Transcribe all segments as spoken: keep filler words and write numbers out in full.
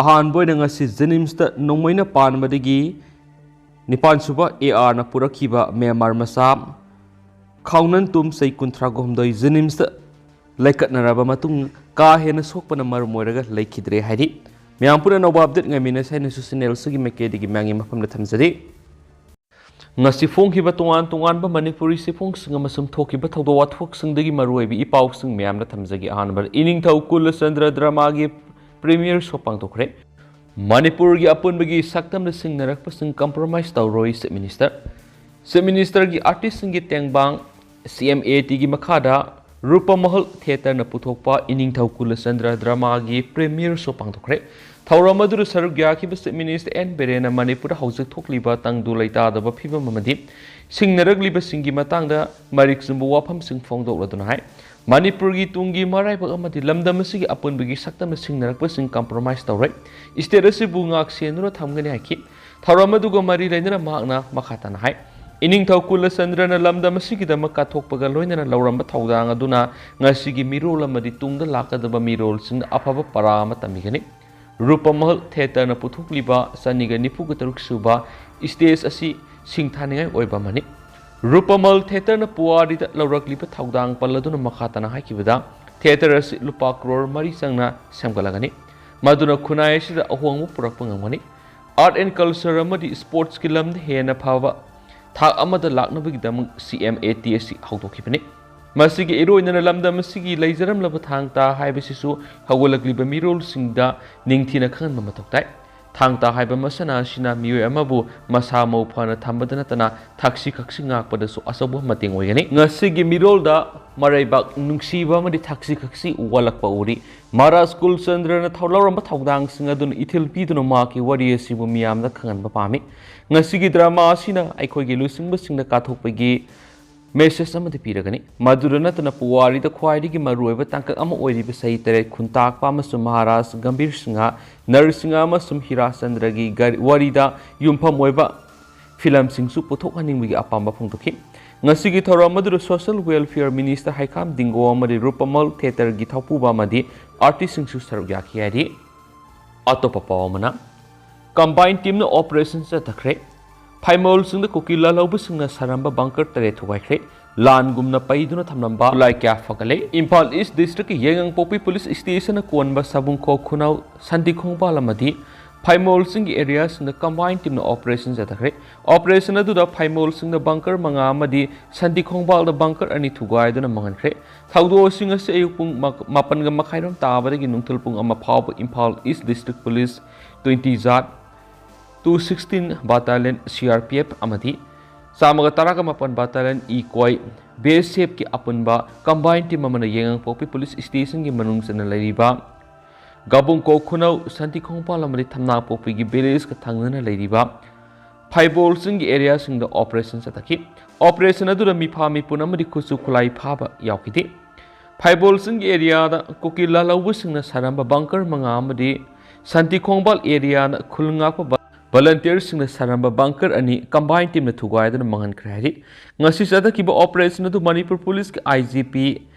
ꯑꯍꯥꯟꯕ ꯑꯣꯏꯅ ꯉꯁꯤ ꯖꯦꯅꯤꯝꯁꯇ ꯅꯣꯡꯃꯩꯅ ꯄꯥꯟꯕꯗꯒꯤ ꯅꯤꯄꯥꯟ ꯁꯨꯕ ꯑꯦ ꯑꯥꯔꯅ ꯄꯨꯔꯛꯈꯤꯕ ꯃ꯭ꯌꯥꯟꯃꯥꯔ ꯃꯆꯥ ꯈꯥꯎꯅꯟ ꯇꯨꯝ ꯆꯍꯤ ꯀꯨꯟꯊ꯭ꯔꯥ ꯍꯨꯝꯗꯣꯏ ꯖꯦꯅꯤꯝꯁꯇ ꯂꯩꯀꯠꯅꯔꯕ ꯃꯇꯨꯡ ꯀꯥ ꯍꯦꯟꯅ ꯁꯣꯛꯄꯅ ꯃꯔꯝ ꯑꯣꯏꯔꯒ ꯂꯩꯈꯤꯗ꯭ꯔꯦ ꯍꯥꯏꯔꯤ꯫ ꯃꯌꯥꯝ ꯄꯨꯟꯅ ꯑꯅꯧꯕ ꯑꯞꯗꯦꯠ ꯉꯥꯏꯃꯤꯟꯅꯁꯤ ꯍꯥꯏꯅꯁꯨ ꯆꯦꯅꯦꯜ ꯑꯁꯤꯒꯤ ꯃꯥꯏꯀꯩꯗꯒꯤ ꯃꯌꯥꯝꯒꯤ ꯃꯐꯝꯗ ꯊꯝꯖꯔꯤ꯫ ꯉꯁꯤ ꯐꯣꯡꯈꯤꯕ ꯇꯣꯉꯥꯟ ꯇꯣꯉꯥꯟꯕ ꯃꯅꯤꯄꯨꯔꯤ ꯆꯦꯐꯣꯡꯁꯤꯡ ꯑꯃꯁꯨꯡ ꯊꯣꯛꯈꯤꯕ ꯊꯧꯗꯣꯛ ꯋꯥꯊꯣꯛꯁꯤꯡꯗꯒꯤ ꯃꯔꯨꯑꯣꯏꯕ ꯏ ꯄꯥꯎꯁꯤꯡ ꯃꯌꯥꯝꯅ ꯊꯝꯖꯒꯦ꯫ ꯑꯍꯥꯟꯕꯗ ꯏꯅꯤꯡꯊꯧ ꯀꯨꯂꯆꯟꯗ꯭ꯔ ꯗ꯭ꯔꯃꯥꯒꯤ ꯄ꯭ꯔꯤꯃꯤꯌꯔ ꯁꯣ ꯄꯥꯡꯊꯣꯛꯈ꯭ꯔꯦ꯫ ꯃꯅꯤꯄꯨꯔꯒꯤ ꯑꯄꯨꯟꯕꯒꯤ ꯁꯛꯇꯝꯗ ꯁꯤꯡꯅꯔꯛꯄꯁꯤꯡ ꯀꯝꯄ꯭ꯔꯣꯃꯥꯏꯁ ꯇꯧꯔꯣꯏ, ꯆꯤꯐ ꯃꯤꯅꯤꯁꯇꯔ꯫ ꯆꯤꯐ ꯃꯤꯅꯤꯁꯇꯔꯒꯤ ꯑꯥꯔꯇꯤꯁꯁꯤꯡꯒꯤ ꯇꯦꯡꯕꯥꯡ ꯁꯤ ꯑꯦꯝ ꯑꯦ ꯇꯤꯒꯤ ꯃꯈꯥꯗ ꯔꯨꯄꯃꯍꯜ ꯊꯤꯌꯦꯇꯔꯅ ꯄꯨꯊꯣꯛꯄ ꯏꯅꯤꯡꯊꯧ ꯀꯨꯂꯆꯟꯗ꯭ꯔ ꯗ꯭ꯔꯃꯥꯒꯤ ꯄ꯭ꯔꯤꯃꯤꯌꯔ ꯁꯣ ꯄꯥꯡꯊꯣꯛꯈ꯭ꯔꯦ꯫ ꯊꯧꯔꯝ ꯑꯗꯨꯗ ꯁꯔꯨꯛ ꯌꯥꯈꯤꯕ ꯆꯤꯐ ꯃꯤꯅꯤꯁꯇꯔ ꯑꯦꯟ ꯕꯤꯔꯦꯟꯅ ꯃꯅꯤꯄꯨꯔꯗ ꯍꯧꯖꯤꯛ ꯊꯣꯛꯂꯤꯕ ꯇꯪꯗꯨ ꯂꯩꯇꯥꯗꯕ ꯐꯤꯕꯝ ꯑꯃꯗꯤ ꯁꯤꯡꯅꯔꯛꯂꯤꯕꯁꯤꯡꯒꯤ ꯃꯇꯥꯡꯗ ꯃꯔꯤꯛ ꯆꯨꯝꯕ ꯋꯥꯐꯝꯁꯤꯡ ꯐꯣꯡꯗꯣꯛꯂꯗꯨꯅ ꯍꯥꯏ, ꯃꯅꯤꯄꯨꯔꯒꯤ ꯇꯨꯡꯒꯤ ꯃꯔꯥꯏꯕꯛ ꯑꯃꯗꯤ ꯂꯝꯗꯝ ꯑꯁꯤꯒꯤ ꯑꯄꯨꯟꯕꯒꯤ ꯁꯛꯇꯝꯅ ꯁꯤꯡꯅꯔꯛꯄꯁꯤꯡ ꯀꯝꯄ꯭ꯔꯣꯃꯥꯏꯁ ꯇꯧꯔꯣꯏ, ꯁ꯭ꯇꯦꯠ ꯑꯁꯤꯕꯨ ꯉꯥꯛ ꯁꯦꯟꯗꯨꯅ ꯊꯝꯒꯅꯤ ꯍꯥꯏꯈꯤ꯫ ꯊꯧꯔꯝ ꯑꯗꯨꯒ ꯃꯔꯤ ꯂꯩꯅꯅ ꯃꯍꯥꯛꯅ ꯃꯈꯥ ꯇꯥꯅ ꯍꯥꯏ, ꯏꯅꯤꯡꯊꯧ ꯀꯨꯂꯆꯟꯗ꯭ꯔꯅ ꯂꯝꯗꯝ ꯑꯁꯤꯒꯤꯗꯃꯛ ꯀꯠꯊꯣꯛꯄꯒ ꯂꯣꯏꯅꯅ ꯂꯧꯔꯝꯕ ꯊꯧꯗꯥꯡ ꯑꯗꯨꯅ ꯉꯁꯤꯒꯤ ꯃꯤꯔꯣꯜ ꯑꯃꯗꯤ ꯇꯨꯡꯗ ꯂꯥꯛꯀꯗꯕ ꯃꯤꯔꯣꯜꯁꯤꯡꯗ ꯑꯐꯕ ꯄꯔꯥ ꯑꯃ ꯇꯝꯕꯤꯒꯅꯤ꯫ ꯔꯨꯄꯃꯍꯜ ꯊꯤꯌꯦꯇꯔꯅ ꯄꯨꯊꯣꯛꯂꯤꯕ ꯆꯅꯤꯒ ꯅꯤꯐꯨꯒ ꯇꯔꯨꯛ ꯁꯨꯕ ꯁ꯭ꯇꯦꯖ ꯑꯁꯤ ꯁꯤꯡꯊꯥꯅꯤꯡꯉꯥꯏ ꯑꯣꯏꯕ ꯑꯃꯅꯤ꯫ ꯔꯨꯄꯃꯍꯜ ꯊꯤꯌꯦꯇꯔꯅ ꯄꯨꯋꯥꯔꯤꯗ ꯂꯧꯔꯛꯂꯤꯕ ꯊꯧꯗꯥꯡ ꯄꯜꯂꯗꯨꯅ ꯃꯈꯥ ꯇꯥꯅ ꯍꯥꯏꯈꯤꯕꯗ, ꯊꯤꯌꯦꯇꯔ ꯑꯁꯤ ꯂꯨꯄꯥ ꯀ꯭ꯔꯣꯔ ꯃꯔꯤ ꯆꯪꯅ ꯁꯦꯝꯒꯠꯂꯒꯅꯤ, ꯃꯗꯨꯅ ꯈꯨꯟꯅꯥꯏ ꯑꯁꯤꯗ ꯑꯍꯣꯡꯕ ꯄꯨꯔꯛꯄ ꯉꯝꯒꯅꯤ꯫ ꯑꯥꯔꯠ ꯑꯦꯟ ꯀꯜꯆꯔ ꯑꯃꯗꯤ ꯁ꯭ꯄꯣꯔꯠꯁꯀꯤ ꯂꯝꯗ ꯍꯦꯟꯅ ꯐꯕ ꯊꯥꯛ ꯑꯃꯗ ꯂꯥꯛꯅꯕꯒꯤꯗꯃꯛ ꯁꯤ ꯑꯦꯝ ꯑꯦ ꯇꯤ ꯑꯁꯤ ꯍꯧꯗꯣꯛꯈꯤꯕꯅꯤ꯫ ꯃꯁꯤꯒꯤ ꯏꯔꯣꯏꯅꯅ ꯂꯝꯗꯝ ꯑꯁꯤꯒꯤ ꯂꯩꯖꯔꯝꯂꯕ ꯊꯥꯡ ꯇꯥ ꯍꯥꯏꯕꯁꯤꯁꯨ ꯍꯧꯒꯠꯂꯛꯂꯤꯕ ꯃꯤꯔꯣꯜꯁꯤꯡꯗ ꯅꯤꯡꯊꯤꯅ ꯈꯪꯍꯟꯕ ꯃꯊꯧ ꯇꯥꯏ꯫ ꯊꯥꯡ ꯇꯥ ꯍꯥꯏꯕ ꯃꯁꯥꯟꯅ ꯑꯁꯤꯅ ꯃꯤꯑꯣꯏ ꯑꯃꯕꯨ ꯃꯁꯥ ꯃꯎ ꯐꯅ ꯊꯝꯕꯗ ꯅꯠꯇꯅ ꯊꯛꯁꯤ ꯈꯛꯁꯤ ꯉꯥꯛꯄꯗꯁꯨ ꯑꯆꯧꯕ ꯃꯇꯦꯡ ꯑꯣꯏꯒꯅꯤ꯫ ꯉꯁꯤꯒꯤ ꯃꯤꯔꯣꯜꯗ ꯃꯔꯩꯕꯥꯛ ꯅꯨꯡꯁꯤꯕ ꯑꯃꯗꯤ ꯊꯛꯁꯤ ꯈꯛꯁꯤ ꯋꯥꯠꯂꯛꯄ ꯎꯔꯤ꯫ ꯃꯍꯥꯔꯥꯖ ꯀꯨꯜꯆꯟꯗ꯭ꯔꯅ ꯊꯧ-, ꯂꯧꯔꯝꯕ ꯊꯧꯗꯥꯡꯁꯤꯡ ꯑꯗꯨꯅ ꯏꯊꯤꯜ ꯄꯤꯗꯨꯅ ꯃꯍꯥꯛꯀꯤ ꯋꯥꯔꯤ ꯑꯁꯤꯕꯨ ꯃꯤꯌꯥꯝꯗ ꯈꯪꯍꯟꯕ ꯄꯥꯝꯃꯤ꯫ ꯉꯁꯤꯒꯤ ꯗ꯭ꯔꯃꯥ ꯑꯁꯤꯅ ꯑꯩꯈꯣꯏꯒꯤ ꯂꯨꯆꯤꯡꯕꯁꯤꯡꯗ ꯀꯥꯊꯣꯛꯄꯒꯤ ꯃꯦꯁꯦꯖ ꯑꯃꯗꯤ ꯄꯤꯔꯒꯅꯤ꯫ ꯃꯗꯨꯗ ꯅꯠꯇꯅ ꯄꯨꯋꯥꯔꯤꯗ ꯈ꯭ꯋꯥꯏꯗꯒꯤ ꯃꯔꯨꯑꯣꯏꯕ ꯇꯥꯡꯀꯛ ꯑꯃ ꯑꯣꯏꯔꯤꯕ ꯆꯍꯤ ꯇꯔꯦꯠ ꯈꯨꯟꯇꯥꯛꯄ ꯑꯃꯁꯨꯡ ꯃꯍꯥꯔꯥꯖ ꯒꯝꯚꯤꯔ ꯁꯤꯡꯍ, ꯅꯔꯁꯤꯡꯍ ꯑꯃꯁꯨꯡ ꯍꯤꯔꯥꯆꯟꯗ꯭ꯔꯒꯤ ꯒꯔꯤ-, ꯋꯥꯔꯤꯗ ꯌꯨꯝꯐꯝ ꯑꯣꯏꯕ ꯐꯤꯂꯝꯁꯤꯡꯁꯨ ꯄꯨꯊꯣꯛꯍꯟꯅꯤꯡꯕꯒꯤ ꯑꯄꯥꯝꯕ ꯐꯣꯡꯗꯣꯛꯈꯤ꯫ ꯉꯁꯤꯒꯤ ꯊꯧꯔꯝ ꯑꯗꯨꯗ ꯁꯣꯁꯤꯌꯦꯜ ꯋꯦꯜꯐꯤꯌꯔ ꯃꯤꯅꯤꯁꯇꯔ ꯍꯩꯈꯥꯝ ꯗꯤꯡꯒꯣ ꯑꯃꯗꯤ ꯔꯨꯄꯃꯜ ꯊꯤꯌꯦꯇꯔꯒꯤ ꯊꯧꯄꯨꯕ ꯑꯃꯗꯤ ꯑꯥꯔꯇꯤꯁꯁꯤꯡꯁꯨ ꯁꯔꯨꯛ ꯌꯥꯈꯤ ꯍꯥꯏꯔꯤ꯫ ꯑꯇꯣꯞꯄ ꯄꯥꯎ ꯑꯃꯅ, ꯀꯝꯕꯥꯏꯟ ꯇꯤꯝꯅ ꯑꯣꯄꯔꯦꯁꯟ ꯆꯠꯊꯈ꯭ꯔꯦ꯫ ꯐꯥꯏꯃꯣꯜꯁꯤꯡꯗ ꯀꯨꯀꯤ ꯂꯥꯜꯍꯧꯕꯁꯤꯡꯅ ꯁꯥꯔꯝꯕ ꯕꯪꯀꯔ ꯇꯔꯦꯠ ꯊꯨꯒꯥꯏꯈ꯭ꯔꯦ꯫ ꯂꯥꯟꯒꯨꯝꯅ ꯄꯩꯗꯨꯅ ꯊꯝꯂꯝꯕ ꯈꯨꯠꯂꯥꯏ ꯀꯌꯥ ꯐꯒꯠꯂꯦ꯫ ꯏꯝꯐꯥꯜ ꯏꯁ ꯗꯤꯁꯇ꯭ꯔꯤꯛꯀꯤ ꯌꯥꯏꯉꯪꯄꯣꯛꯄꯤ ꯄꯨꯂꯤꯁ ꯁ꯭ꯇꯦꯁꯟꯅ ꯀꯣꯟꯕ ꯁꯥꯕꯨꯡꯈꯣꯛ ꯈꯨꯅꯧ, ꯁꯟꯇꯤꯈꯣꯡꯕꯥꯜ ꯑꯃꯗꯤ ꯐꯥꯏꯃꯣꯜꯁꯤꯡꯒꯤ ꯑꯦꯔꯤꯌꯥꯁꯤꯡꯗ ꯀꯝꯕꯥꯏꯟ ꯇꯤꯝꯅ ꯑꯣꯄꯔꯦꯁꯟ ꯆꯠꯊꯈ꯭ꯔꯦ꯫ ꯑꯣꯄꯔꯦꯁꯟ ꯑꯗꯨꯗ ꯐꯥꯏꯃꯣꯜꯁꯤꯡꯗ ꯕꯪꯀꯔ ꯃꯉꯥ ꯑꯃꯗꯤ ꯁꯟꯇꯤꯈꯣꯡꯕꯥꯜꯗ ꯕꯪꯀꯔ ꯑꯅꯤ ꯊꯨꯒꯥꯏꯗꯨꯅ ꯃꯥꯡꯍꯟꯈ꯭ꯔꯦ꯫ ꯊꯧꯗꯣꯛꯁꯤꯡ ꯑꯁꯤ ꯑꯌꯨꯛ ꯄꯨꯡ ꯃꯥ-, ꯃꯥꯄꯟꯒ ꯃꯈꯥꯏꯔꯣꯝ ꯇꯥꯕꯗꯒꯤ ꯅꯨꯡꯊꯤꯜ ꯄꯨꯡ ꯑꯃ ꯐꯥꯎꯕ Imphal east district police, twenty ꯖꯥꯠ, two sixteen battalion C R P F ꯑꯃꯗꯤ ꯆꯥꯝꯃꯒ ꯇꯔꯥꯒ ꯃꯥꯄꯟ ꯕꯥꯇꯥꯂꯤꯌꯟ ꯏ ꯀꯣꯏ ꯕꯤ ꯑꯦꯁ ꯑꯦꯐꯀꯤ ꯑꯄꯨꯟꯕ ꯀꯝꯕꯥꯏꯟ ꯇꯤꯝ ꯑꯃꯅ ꯌꯥꯏꯉꯪꯄꯣꯛꯄꯤ ꯄꯨꯂꯤꯁ ꯁ꯭ꯇꯦꯁꯟꯒꯤ ꯃꯅꯨꯡ ꯆꯟꯅ ꯂꯩꯔꯤꯕ ꯒꯥꯕꯨꯡꯀꯣꯛ ꯈꯨꯅꯧ, ꯁꯟꯇꯤꯈꯣꯡꯄꯥꯜ ꯑꯃꯗꯤ ꯊꯝꯅꯥꯄꯣꯛꯄꯤꯒꯤ ꯚꯤꯂꯦꯖꯀ ꯊꯪꯅꯅ ꯂꯩꯔꯤꯕ ꯐꯥꯏꯕꯣꯜꯁꯤꯡꯒꯤ ꯑꯦꯔꯤꯌꯥꯁꯤꯡꯗ ꯑꯣꯄꯔꯦꯁꯟ ꯆꯠꯊꯈꯤ꯫ ꯑꯣꯄꯔꯦꯁꯟ ꯑꯗꯨꯗ ꯃꯤꯐꯥ ꯃꯤꯄꯨꯟ ꯑꯃꯗꯤ ꯈꯨꯠꯁꯨ ꯈꯨꯠꯂꯥꯏ ꯐꯥꯕ ꯌꯥꯎꯈꯤꯗꯦ꯫ ꯐꯥꯏꯕꯣꯜꯁꯤꯡꯒꯤ ꯑꯦꯔꯤꯌꯥꯗ ꯀꯨꯀꯤ ꯂꯥꯜꯍꯧꯕꯁꯤꯡꯅ ꯁꯥꯔꯝꯕ ꯕꯪꯀꯔ ꯃꯉꯥ ꯑꯃꯗꯤ ꯁꯟꯇꯤꯈꯣꯡꯕꯥꯜ ꯑꯦꯔꯤꯌꯥꯗ ꯈꯨꯜ ꯉꯥꯛꯄ ꯚ-, ꯚꯂꯟꯇꯤꯌꯔꯁꯤꯡꯅ ꯁꯥꯔꯝꯕ ꯕꯪꯀꯔ ꯑꯅꯤ ꯀꯝꯕꯥꯏꯟ ꯇꯤꯝꯅ ꯊꯨꯒꯥꯏꯗꯨꯅ ꯃꯥꯡꯍꯟꯈ꯭ꯔꯦ ꯍꯥꯏꯔꯤ꯫ ꯉꯁꯤ ꯆꯠꯊꯈꯤꯕ ꯑꯣꯄꯔꯦꯁꯟ ꯑꯗꯨ ꯃꯅꯤꯄꯨꯔ ꯄꯨꯂꯤꯁꯀꯤ ꯑꯥꯏ ꯖꯤ ꯄꯤ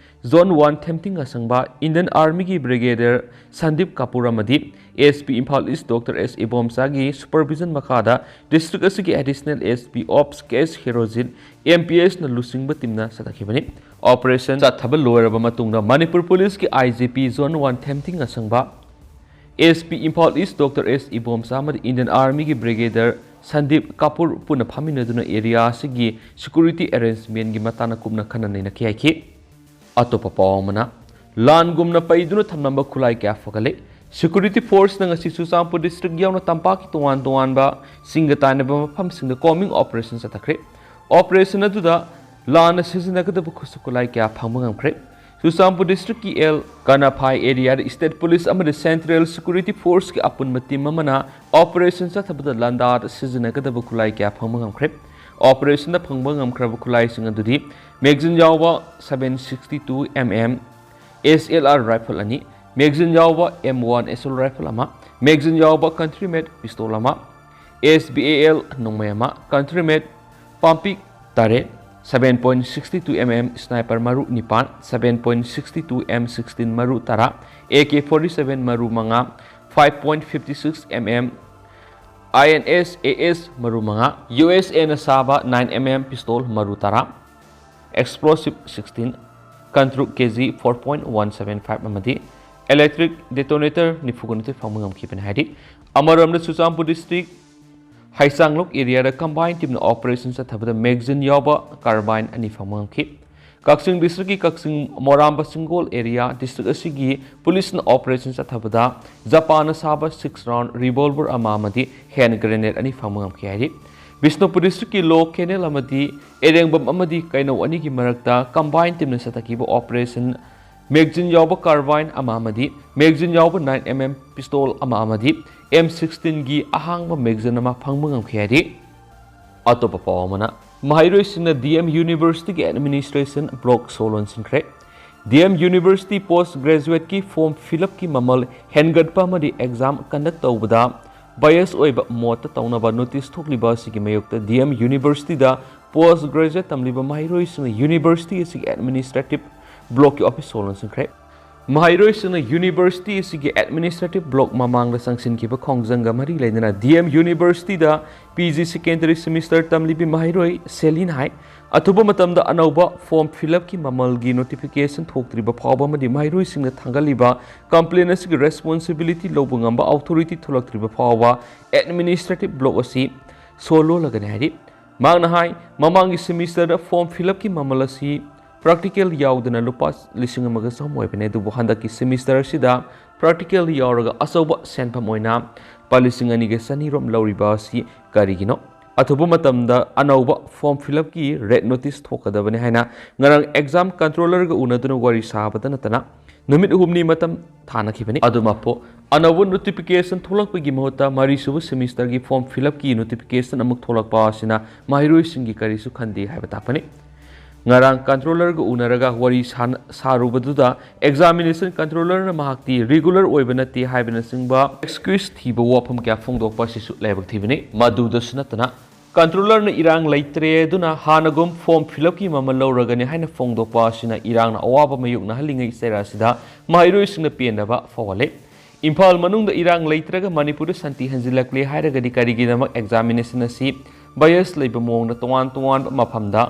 ꯖꯣꯟ ꯋꯥꯟ ꯊꯦꯝꯇꯤꯡ ꯑꯁꯪꯕ, ꯏꯟꯗꯤꯌꯟ ꯑꯥꯔꯃꯤꯒꯤ ꯕ꯭ꯔꯤꯒꯦꯗꯤꯌꯔ ꯁꯟꯗꯤꯞ ꯀꯥꯄꯨꯔ ꯑꯃꯗꯤ ꯑꯦꯁ ꯄꯤ ꯏꯝꯐꯥꯜ ꯏꯁ ꯗꯣꯛꯇꯔ ꯑꯦꯁ ꯏꯕꯣꯝꯆꯥꯒꯤ ꯁꯨꯄꯔꯚꯤꯖꯟ ꯃꯈꯥꯗ ꯗꯤꯁꯇ꯭ꯔꯤꯛ ꯑꯁꯤꯒꯤ ꯑꯦꯗꯤꯁꯅꯦꯜ ꯑꯦꯁ ꯄꯤ ꯑꯣꯞꯁ ꯀꯦ ꯑꯦꯁ ꯍꯦꯔꯣꯖꯤꯠ, ꯑꯦꯝ ꯄꯤ ꯑꯦꯁꯅ ꯂꯨꯆꯤꯡꯕ ꯇꯤꯝꯅ ꯆꯠꯊꯈꯤꯕꯅꯤ꯫ ꯑꯣꯄꯔꯦꯁꯟ ꯆꯠꯊꯕ ꯂꯣꯏꯔꯕ ꯃꯇꯨꯡꯗ ꯃꯅꯤꯄꯨꯔ ꯄꯨꯂꯤꯁꯀꯤ ꯑꯥꯏ ꯖꯤ ꯄꯤ ꯖꯣꯟ ꯋꯥꯟ ꯊꯦꯝꯇꯤꯡ ꯑꯁꯪꯕ, ꯑꯦꯁ ꯄꯤ ꯏꯝꯐꯥꯜ ꯏꯁ ꯗꯣꯛꯇꯔ ꯑꯦꯁ ꯏꯕꯣꯝꯆꯥ ꯑꯃꯗꯤ ꯏꯟꯗꯤꯌꯟ ꯑꯥꯔꯃꯤꯒꯤ ꯕ꯭ꯔꯤꯒꯦꯗꯤꯌꯔ ꯁꯟꯗꯤꯞ ꯀꯥꯄꯨꯔ ꯄꯨꯟꯅ ꯐꯝꯃꯤꯟꯅꯗꯨꯅ ꯑꯦꯔꯤꯌꯥ ꯑꯁꯤꯒꯤ ꯁꯦꯀ꯭ꯌꯨꯔꯤꯇꯤ ꯑꯦꯔꯦꯟꯖꯃꯦꯟꯒꯤ ꯃꯇꯥꯡꯗ ꯀꯨꯞꯅ ꯈꯟꯅ ꯅꯩꯅꯈꯤ ꯍꯥꯏꯈꯤ꯫ ꯑꯇꯣꯞꯄ ꯄꯥꯎ ꯑꯃꯅ, ꯂꯥꯟꯒꯨꯝꯅ ꯄꯩꯗꯨꯅ ꯊꯝꯂꯝꯕ ꯈꯨꯠꯂꯥꯏ ꯀꯌꯥ ꯐꯒꯠꯂꯦ꯫ ꯁꯦꯀ꯭ꯌꯨꯔꯤꯇꯤ ꯐꯣꯔꯁꯅ ꯉꯁꯤ ꯆꯨꯔꯆꯥꯟꯄꯨꯔ ꯗꯤꯁꯇ꯭ꯔꯤꯛ ꯌꯥꯎꯅ ꯇꯝꯄꯥꯛꯀꯤ ꯇꯣꯉꯥꯟ ꯇꯣꯉꯥꯟꯕ ꯆꯤꯡꯒ ꯇꯥꯏꯅꯕ ꯃꯐꯝꯁꯤꯡꯗ ꯀꯣꯝꯕꯤꯡ ꯑꯣꯄꯔꯦꯁꯟ ꯆꯠꯊꯈ꯭ꯔꯦ꯫ ꯑꯣꯄꯔꯦꯁꯟ ꯑꯗꯨꯗ ꯂꯥꯟꯅ ꯁꯤꯖꯤꯟꯅꯒꯗꯕ ꯈꯨꯠꯁꯨ ꯈꯨꯠꯂꯥꯏ ꯀꯌꯥ ꯐꯪꯕ ꯉꯝꯈ꯭ꯔꯦ꯫ ꯆꯨꯔꯆꯥꯟꯄꯨꯔ ꯗꯤꯁꯇ꯭ꯔꯤꯛꯀꯤ ꯑꯦꯜ ꯀꯅꯥꯐꯥꯏ ꯑꯦꯔꯤꯌꯥꯗ ꯁ꯭ꯇꯦꯠ ꯄꯨꯂꯤꯁ ꯑꯃꯗꯤ ꯁꯦꯟꯇ꯭ꯔꯦꯜ ꯁꯦꯀ꯭ꯌꯨꯔꯤꯇꯤ ꯐꯣꯔꯁꯀꯤ ꯑꯄꯨꯟꯕ ꯇꯤꯝ ꯑꯃꯅ ꯑꯣꯄꯔꯦꯁꯟ ꯆꯠꯊꯕꯗ ꯂꯥꯟꯗꯥꯗ ꯁꯤꯖꯤꯟꯅꯒꯗꯕ ꯈꯨꯠꯂꯥꯏ ꯀꯌꯥ ꯐꯪꯕ ꯉꯝꯈ꯭ꯔꯦ꯫ ꯑꯣꯄꯔꯦꯁꯟꯗ ꯐꯪꯕ ꯉꯝꯈ꯭ꯔꯕ ꯈꯨꯠꯂꯥꯏꯁꯤꯡ ꯑꯗꯨꯗꯤ ꯃꯦꯒꯖꯤꯟ ꯌꯥꯎꯕ seven sixty two M M S L R rifle ꯑꯅꯤ, ꯃꯦꯒꯖꯤꯟ ꯌꯥꯎꯕ ꯑꯦꯝ ꯋꯥꯟ ꯑꯦꯁ ꯑꯣꯜ ꯔꯥꯏꯐꯜ ꯑꯃ, ꯃꯦꯒꯖꯤꯟ ꯌꯥꯎꯕ ꯀꯟꯇ꯭ꯔꯤ ꯃꯦꯠ ꯄꯤꯁꯇꯣꯜ ꯑꯃ, ꯑꯦꯁ ꯕꯤ ꯑꯦ ꯑꯦꯜ ꯅꯣꯡꯃꯩ ꯑꯃ, ꯀꯟꯇ꯭ꯔꯤ ꯃꯦꯠ ꯄꯥꯝꯄꯤ ꯇꯔꯦꯠ, seven point sixty two M M sniper ꯃꯔꯨ ꯅꯤꯄꯥꯟ, seven point sixty two M sixteen ꯃꯔꯨ ꯇꯔꯥ, ꯑꯦ ꯀꯦ ꯐꯣꯔꯇꯤ ꯁꯚꯦꯟ ꯃꯔꯨ ꯃꯉꯥ, five point fifty six mm, I N S A S ꯃꯔꯨ ꯃꯉꯥ, U S Aꯅ ꯁꯥꯕ nine mm pistol ꯃꯔꯨ ꯇꯔꯥ, explosive sixteen, ꯀꯟꯇ꯭ꯔꯨꯛ K G four point one seven five ꯑꯃꯗꯤ electric detonator ꯅꯤꯐꯨꯒ ꯅꯤꯊꯣꯏ ꯐꯪꯕ ꯉꯝꯈꯤꯕꯅꯤ ꯍꯥꯏꯔꯤ꯫ ꯑꯃꯔꯣꯝꯗ ꯆꯨꯔꯆꯥꯟꯄꯨꯔ district ꯍꯩꯁꯥꯡꯂꯣꯛ areaꯗ combined teamꯅ operation ꯆꯠꯊꯕꯗ magazine ꯌꯥꯎꯕ carbine ꯑꯅꯤ ꯐꯪꯕ ꯉꯝꯈꯤ꯫ ꯀꯛꯆꯤꯡ districtꯀꯤ ꯀꯛꯆꯤꯡ ꯃꯣꯔꯥꯝꯕ ꯆꯤꯡꯒꯣꯜ area district ꯑꯁꯤꯒꯤ policeꯅ operation ꯆꯠꯊꯕꯗ ꯖꯄꯥꯟꯅ ꯁꯥꯕ six round revolver ꯑꯃ ꯑꯃꯗꯤ hand grenade ꯑꯅꯤ ꯐꯪꯕ ꯉꯝꯈꯤ ꯍꯥꯏꯔꯤ꯫ ꯕꯤꯁꯅꯨꯄꯨꯔ districtꯀꯤ ꯂꯣ ꯀꯦꯅꯦꯜ ꯑꯃꯗꯤ ꯑꯦꯔꯦꯡꯕꯝ ꯑꯃꯗꯤ ꯀꯩꯅꯧ ꯑꯅꯤꯒꯤ ꯃꯔꯛꯇ combined teamꯅ ꯆꯠꯊꯈꯤꯕ operation magazine ꯌꯥꯎꯕ carbine ꯑꯃ ꯑꯃꯗꯤ magazine ꯌꯥꯎꯕ nine mm pistol ꯑꯃ ꯑꯃꯗꯤ M sixteenꯒꯤ ꯑꯍꯥꯡꯕ magazine ꯑꯃ ꯐꯪꯕ ꯉꯝꯈꯤ ꯍꯥꯏꯔꯤ꯫ ꯑꯇꯣꯞꯄ ꯄꯥꯎ ꯑꯃꯅ, ꯃꯍꯩꯔꯣꯏꯁꯤꯡꯅ D M Universityꯒꯤ administration block ꯁꯣ ꯂꯣꯟꯁꯤꯟꯈ꯭ꯔꯦ꯫ D M University post graduateꯀꯤ form fill upꯀꯤ ꯃꯃꯜ ꯍꯦꯟꯒꯠꯄ ꯑꯃꯗꯤ exam conduct ꯇꯧꯕꯗ bias ꯑꯣꯏꯕ ꯃꯣꯠꯇ ꯇꯧꯅꯕ notice ꯊꯣꯛꯂꯤꯕ ꯑꯁꯤꯒꯤ ꯃꯥꯌꯣꯛꯇ D M Universityꯗ post graduate ꯇꯝꯂꯤꯕ ꯃꯍꯩꯔꯣꯏꯁꯤꯡꯅ university ꯑꯁꯤꯒꯤ administrative blockꯀꯤ office ꯁꯣ ꯂꯣꯟꯁꯤꯟꯈ꯭ꯔꯦ꯫ ꯃꯍꯩꯔꯣꯏꯁꯤꯡꯅ university ꯑꯁꯤꯒꯤ administrative block ꯃꯃꯥꯡꯗ ꯆꯪꯁꯤꯟꯈꯤꯕ ꯈꯣꯡꯖꯪꯒ ꯃꯔꯤ ꯂꯩꯅꯅ D M Universityꯗ P G secondary semester ꯇꯝꯂꯤꯕꯤ ꯃꯍꯩꯔꯣꯏ ꯁꯦꯂꯤꯅ ꯍꯥꯏ, ꯑꯊꯨꯕ ꯃꯇꯝꯗ ꯑꯅꯧꯕ form fill upꯀꯤ ꯃꯃꯜꯒꯤ notification ꯊꯣꯛꯇ꯭ꯔꯤꯕ ꯐꯥꯎꯕ ꯑꯃꯗꯤ ꯃꯍꯩꯔꯣꯏꯁꯤꯡꯅ ꯊꯥꯡꯒꯠꯂꯤꯕ complaint ꯑꯁꯤꯒꯤ responsibility ꯂꯧꯕ ꯉꯝꯕ authority ꯊꯣꯛꯂꯛꯇ꯭ꯔꯤꯕ ꯐꯥꯎꯕ administrative block ꯑꯁꯤ ꯁꯣ ꯂꯣꯜꯂꯒꯅꯤ ꯍꯥꯏꯔꯤ꯫ ꯃꯍꯥꯛꯅ ꯍꯥꯏ, ꯃꯃꯥꯡꯒꯤ semesterꯗ form fill upꯀꯤ ꯃꯃꯜ ꯑꯁꯤ practical ꯌꯥꯎꯗꯅ ꯂꯨꯄꯥ ꯂꯤꯁꯤꯡ ꯑꯃꯒ ꯆꯍꯨꯝ ꯑꯣꯏꯕꯅꯤ, ꯑꯗꯨꯕꯨ ꯍꯟꯗꯛꯀꯤ semesterꯁꯤꯗ practical ꯌꯥꯎꯔꯒ ꯑꯆꯧꯕ ꯁꯦꯟꯐꯝ ꯑꯣꯏꯅ ꯂꯨꯄꯥ ꯂꯤꯁꯤꯡ ꯑꯅꯤꯒ ꯆꯅꯤꯔꯣꯝ ꯂꯧꯔꯤꯕ ꯑꯁꯤ ꯀꯔꯤꯒꯤꯅꯣ? ꯑꯊꯨꯕ ꯃꯇꯝꯗ ꯑꯅꯧꯕ form fill upꯀꯤ red notice ꯊꯣꯛꯀꯗꯕꯅꯤ ꯍꯥꯏꯅ ꯉꯔꯥꯡ exam controllerꯒ ꯎꯅꯗꯨꯅ ꯋꯥꯔꯤ ꯁꯥꯕꯗ ꯅꯠꯇꯅ ꯅꯨꯃꯤꯠ ꯍꯨꯝꯅꯤ ꯃꯇꯝ ꯊꯥꯅꯈꯤꯕꯅꯤ꯫ ꯑꯗꯨꯃꯛꯄꯨ ꯑꯅꯧꯕ notification ꯊꯣꯛꯂꯛꯄꯒꯤ ꯃꯍꯨꯠꯇ ꯃꯔꯤꯁꯨꯕ semesterꯒꯤ form fill upꯀꯤ notification ꯑꯃꯨꯛ ꯊꯣꯛꯂꯛꯄ ꯑꯁꯤꯅ ꯃꯍꯩꯔꯣꯏꯁꯤꯡꯒꯤ ꯀꯔꯤꯁꯨ ꯈꯟꯗꯦ ꯍꯥꯏꯕ ꯇꯥꯛꯄꯅꯤ꯫ ꯉꯔꯥꯡ controllerꯒ ꯎꯅꯔꯒ ꯋꯥꯔꯤ ꯁꯥꯟ-, ꯁꯥꯔꯨꯕꯗꯨꯗ examination controllerꯅ ꯃꯍꯥꯛꯇꯤ regular ꯑꯣꯏꯕ ꯅꯠꯇꯦ ꯍꯥꯏꯕꯅꯆꯤꯡꯕ excuse ꯊꯤꯕ ꯋꯥꯐꯝ ꯀꯌꯥ ꯐꯣꯡꯗꯣꯛꯄ ꯑꯁꯤꯁꯨ ꯂꯥꯏꯕꯛ ꯊꯤꯕꯅꯤ꯫ ꯃꯗꯨꯗꯁꯨ ꯅꯠꯇꯅ controllerꯅ ꯏꯔꯥꯡ ꯂꯩꯇ꯭ꯔꯦ ꯑꯗꯨꯅ ꯍꯥꯟꯅꯒꯨꯝ form fill upꯀꯤ ꯃꯃꯜ ꯂꯧꯔꯒꯅꯤ ꯍꯥꯏꯅ ꯐꯣꯡꯗꯣꯛꯄ ꯑꯁꯤꯅ ꯏꯔꯥꯡꯅ ꯑꯋꯥꯕ ꯃꯥꯌꯣꯛꯅꯍꯜꯂꯤꯉꯩ ꯆꯩꯔꯥ ꯑꯁꯤꯗ ꯃꯍꯩꯔꯣꯏꯁꯤꯡꯅ ꯄꯦꯟꯗꯕ ꯐꯥꯎꯍꯜꯂꯤ꯫ ꯏꯝꯐꯥꯜ ꯃꯅꯨꯡꯗ ꯏꯔꯥꯡ ꯂꯩꯇ꯭ꯔꯒ ꯃꯅꯤꯄꯨꯔꯗ ꯁꯥꯟꯇꯤ ꯍꯟꯖꯤꯜꯂꯛꯂꯦ ꯍꯥꯏꯔꯒꯗꯤ ꯀꯔꯤꯒꯤꯗꯃꯛ examination ꯑꯁꯤ bias ꯂꯩꯕ ꯃꯑꯣꯡꯗ ꯇꯣꯉꯥꯟ ꯇꯣꯉꯥꯟꯕ ꯃꯐꯝꯗ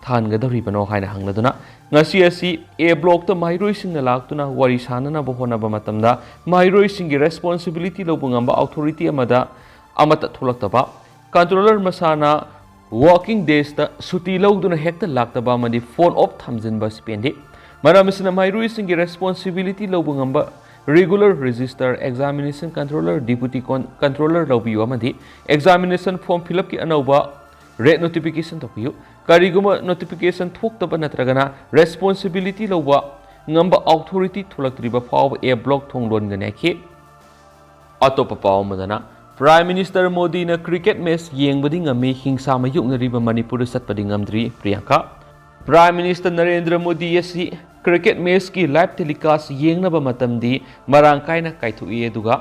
ꯊꯥꯍꯟꯒꯗꯧꯔꯤꯕꯅꯣ ꯍꯥꯏꯅ ꯍꯪꯂꯗꯨꯅ, ꯉꯁꯤ ꯑꯁꯤ A blockꯇ ꯃꯍꯩꯔꯣꯏꯁꯤꯡꯅ ꯂꯥꯛꯇꯨꯅ ꯋꯥꯔꯤ ꯁꯥꯅꯅꯕ ꯍꯣꯠꯅꯕ ꯃꯇꯝꯗ ꯃꯍꯩꯔꯣꯏꯁꯤꯡꯒꯤ responsibility ꯂꯧꯕ ꯉꯝꯕ authority ꯑꯃꯗ ꯑꯃꯠꯇ ꯊꯣꯛꯂꯛꯇꯕ, controller ꯃꯁꯥꯅ working daysꯇ ꯁꯨꯇꯤ ꯂꯧꯗꯨꯅ ꯍꯦꯛꯇ ꯂꯥꯛꯇꯕ ꯑꯃꯗꯤ phone off ꯊꯝꯖꯤꯟꯕ ꯑꯁꯤ ꯄꯦꯟꯗꯦ꯫ ꯃꯔꯝ ꯑꯁꯤꯅ ꯃꯍꯩꯔꯣꯏꯁꯤꯡꯒꯤ responsibility ꯂꯧꯕ ꯉꯝꯕ regular register, examination controller, deputy con-, controller ꯂꯧꯕꯤꯌꯨ ꯑꯃꯗꯤ examination form fill upꯀꯤ ꯑꯅꯧꯕ rate notification ꯊꯣꯛꯄꯤꯌꯨ꯫ ꯀꯔꯤꯒꯨꯝꯕ notification ꯊꯣꯛꯇꯕ ꯅꯠꯇ꯭ꯔꯒꯅ responsibility ꯂꯧꯕ ꯉꯝꯕ authority ꯊꯣꯛꯂꯛꯇ꯭ꯔꯤꯕ ꯐꯥꯎꯕ A block ꯊꯣꯡ ꯂꯣꯟꯒꯅꯤ ꯍꯥꯏꯈꯤ꯫ ꯑꯇꯣꯞꯄ ꯄꯥꯎ ꯑꯃꯗꯅ, Prime Minister ꯃꯣꯗꯤꯅ cricket match ꯌꯦꯡꯕꯗꯤ ꯉꯝꯃꯤ, ꯍꯤꯡꯁꯥ ꯃꯥꯌꯣꯛꯅꯔꯤꯕ ꯃꯅꯤꯄꯨꯔꯗ ꯆꯠꯄꯗꯤ ꯉꯝꯗ꯭ꯔꯤ, ꯄ꯭ꯔꯤꯌꯥꯡꯀꯥ꯫ Prime Minister ꯅꯔꯦꯟꯗ꯭ꯔ ꯃꯣꯗꯤ ꯑꯁꯤ cricket matchꯀꯤ live telecast ꯌꯦꯡꯅꯕ ꯃꯇꯝꯗꯤ ꯃꯔꯥꯡ ꯀꯥꯏꯅ ꯀꯥꯏꯊꯣꯛꯏ, ꯑꯗꯨꯒ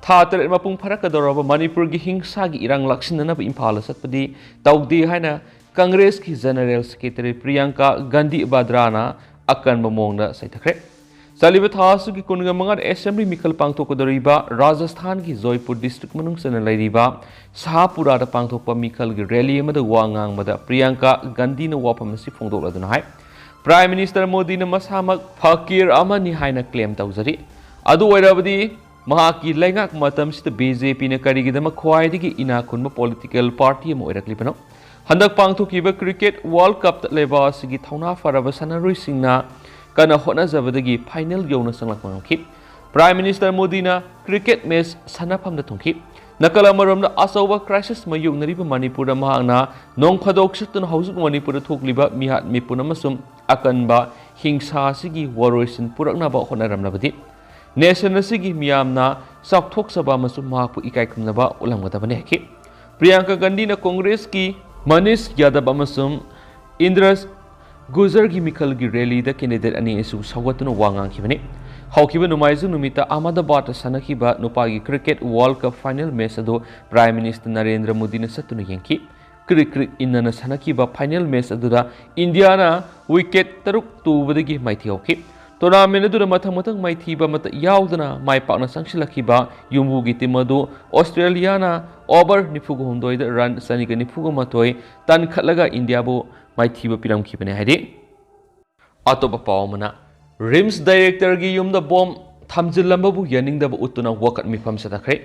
ꯊꯥ ꯇꯔꯦꯠ ꯃꯄꯨꯡ ꯐꯥꯔꯛꯀꯗꯧꯔꯕ ꯃꯅꯤꯄꯨꯔꯒꯤ ꯍꯤꯡꯁꯥꯒꯤ ꯏꯔꯥꯡ ꯂꯥꯛꯁꯤꯟꯅꯅꯕ ꯏꯝꯐꯥꯜꯗ ꯆꯠꯄꯗꯤ ꯇꯧꯗꯦ ꯍꯥꯏꯅ Congressꯀꯤ General Secretary ꯄ꯭ꯔꯤꯌꯥꯡꯀꯥ ꯒꯥꯟꯙꯤ ꯕꯗ꯭ꯔꯥꯅ ꯑꯀꯟꯕ ꯃꯑꯣꯡꯗ ꯆꯩꯊꯈ꯭ꯔꯦ꯫ ꯆꯠꯂꯤꯕ ꯊꯥ ꯑꯁꯤꯒꯤ ꯀꯨꯟꯒ ꯃꯉꯥꯗ Assembly ꯃꯤꯈꯜ ꯄꯥꯡꯊꯣꯛꯀꯗꯧꯔꯤꯕ ꯔꯥꯖꯁꯊꯥꯟꯒꯤ ꯖꯣꯏꯄꯨꯔ district ꯃꯅꯨꯡ ꯆꯟꯅ ꯂꯩꯔꯤꯕ ꯁꯍꯥꯄꯨꯔꯥꯗ ꯄꯥꯡꯊꯣꯛꯄ ꯃꯤꯈꯜꯒꯤ rally ꯑꯃꯗ ꯋꯥ ꯉꯥꯡꯕꯗ ꯄ꯭ꯔꯤꯌꯥꯡꯀꯥ ꯒꯥꯟꯙꯤꯅ ꯋꯥꯐꯝ ꯑꯁꯤ ꯐꯣꯡꯗꯣꯛꯂꯗꯨꯅ ꯍꯥꯏ, Prime Minister ꯃꯣꯗꯤꯅ ꯃꯁꯥꯃꯛ ꯐꯀꯤꯔ ꯑꯃꯅꯤ ꯍꯥꯏꯅ claim ꯇꯧꯖꯔꯤ꯫ ꯑꯗꯨ ꯑꯣꯏꯔꯕꯗꯤ ꯃꯍꯥꯛꯀꯤ ꯂꯩꯉꯥꯛ ꯃꯇꯝꯁꯤꯗ BJPꯅ ꯀꯔꯤꯒꯤꯗꯃꯛ ꯈ꯭ꯋꯥꯏꯗꯒꯤ ꯏꯅꯥꯛ ꯈꯨꯟꯕ political party ꯑꯃ ꯑꯣꯏꯔꯛꯂꯤꯕꯅꯣ? ꯍꯟꯗꯛ ꯄꯥꯡꯊꯣꯛꯈꯤꯕ cricket World Cupꯇ ꯂꯩꯕꯥꯛ ꯑꯁꯤꯒꯤ ꯊꯧꯅꯥ ꯐꯔꯕ ꯁꯥꯟꯅꯔꯣꯏꯁꯤꯡꯅ ꯀꯟꯅ ꯍꯣꯠꯅꯖꯕꯗꯒꯤ final ꯌꯧꯅ ꯆꯪꯂꯛꯄ ꯉꯝꯈꯤ꯫ Prime Minister ꯃꯣꯗꯤꯅ cricket match ꯁꯥꯟꯅꯐꯝꯗ ꯊꯨꯡꯈꯤ꯫ ꯅꯥꯀꯜ ꯑꯃꯔꯣꯝꯗ ꯑꯆꯧꯕ crisis ꯃꯥꯌꯣꯛꯅꯔꯤꯕ ꯃꯅꯤꯄꯨꯔꯗ ꯃꯍꯥꯛꯅ ꯅꯣꯡ ꯐꯥꯗꯣꯛ ꯆꯠꯇꯨꯅ ꯍꯧꯖꯤꯛ ꯃꯅꯤꯄꯨꯔꯗ ꯊꯣꯛꯂꯤꯕ ꯃꯤꯍꯥꯠ ꯃꯤꯄꯨꯟ ꯑꯃꯁꯨꯡ ꯑꯀꯟꯕ ꯍꯤꯡꯁꯥ ꯑꯁꯤꯒꯤ ꯋꯥꯔꯣꯏꯁꯤꯟ ꯄꯨꯔꯛꯅꯕ ꯍꯣꯠꯅꯔꯝꯂꯕꯗꯤ, nation ꯑꯁꯤꯒꯤ ꯃꯤꯌꯥꯝꯅ ꯆꯥꯎꯊꯣꯛꯆꯕ ꯑꯃꯁꯨꯡ ꯃꯍꯥꯛꯄꯨ ꯏꯀꯥꯏ ꯈꯨꯝꯅꯕ ꯎꯠꯂꯝꯒꯗꯕꯅꯤ ꯍꯥꯏꯈꯤ꯫ ꯄ꯭ꯔꯤꯌꯥꯡꯀꯥ ꯒꯥꯟꯙꯤꯅ Congressꯀꯤ ꯃꯅꯤꯁ ꯌꯥꯗꯕ ꯑꯃꯁꯨꯡ ꯏꯟꯗ꯭ꯔ ꯒꯨꯖꯔꯒꯤ ꯃꯤꯈꯜꯒꯤ rallyꯗ candidate ꯑꯅꯤ ꯑꯁꯤꯕꯨ ꯁꯧꯒꯠꯇꯨꯅ ꯋꯥ ꯉꯥꯡꯈꯤꯕꯅꯤ꯫ ꯍꯧꯈꯤꯕ ꯅꯣꯡꯃꯥꯏꯖꯤꯡ ꯅꯨꯃꯤꯠꯇ ꯑꯍꯃꯗꯥꯕꯥꯗꯇ ꯁꯥꯟꯅꯈꯤꯕ ꯅꯨꯄꯥꯒꯤ cricket World Cup final match ꯑꯗꯨ Prime Minister ꯅꯔꯦꯟꯗ꯭ꯔ ꯃꯣꯗꯤꯅ ꯆꯠꯇꯨꯅ ꯌꯦꯡꯈꯤ꯫ ꯀ꯭ꯔꯤꯛ ꯀ꯭ꯔꯤꯛ ꯏꯟꯅꯅ ꯁꯥꯟꯅꯈꯤꯕ final match ꯑꯗꯨꯗ ꯏꯟꯗꯤꯌꯥꯅ wicket ꯇꯔꯨꯛ ꯇꯨꯕꯗꯒꯤ ꯃꯥꯏꯊꯤꯍꯧꯈꯤ꯫ Tournament ꯑꯗꯨꯗ ꯃꯊꯪ ꯃꯊꯪ ꯃꯥꯏꯊꯤꯕ ꯑꯃꯠꯇ ꯌꯥꯎꯗꯅ ꯃꯥꯏ ꯄꯥꯛꯅ ꯆꯪꯁꯤꯜꯂꯛꯈꯤꯕ ꯌꯨꯝꯕꯨꯒꯤ team ꯑꯗꯨ ꯑꯣꯁꯇ꯭ꯔꯦꯂꯤꯌꯥꯅ over ꯅꯤꯐꯨꯒ ꯍꯨꯝꯗꯣꯏꯗ run ꯆꯅꯤꯒ ꯅꯤꯐꯨꯒ ꯃꯥꯊꯣꯏ ꯇꯥꯟꯈꯠꯂꯒ ꯏꯟꯗꯤꯌꯥꯕꯨ ꯃꯥꯏꯊꯤꯕ ꯄꯤꯔꯝꯈꯤꯕꯅꯤ ꯍꯥꯏꯔꯤ꯫ ꯑꯇꯣꯞꯄ ꯄꯥꯎ ꯑꯃꯅ, RIMS directorꯒꯤ ꯌꯨꯝꯗ bomb ꯊꯝꯖꯤꯜꯂꯝꯕꯕꯨ ꯌꯥꯅꯤꯡꯗꯕ ꯎꯠꯇꯨꯅ ꯋꯥꯀꯠ ꯃꯤꯐꯝ ꯆꯠꯊꯈ꯭ꯔꯦ꯫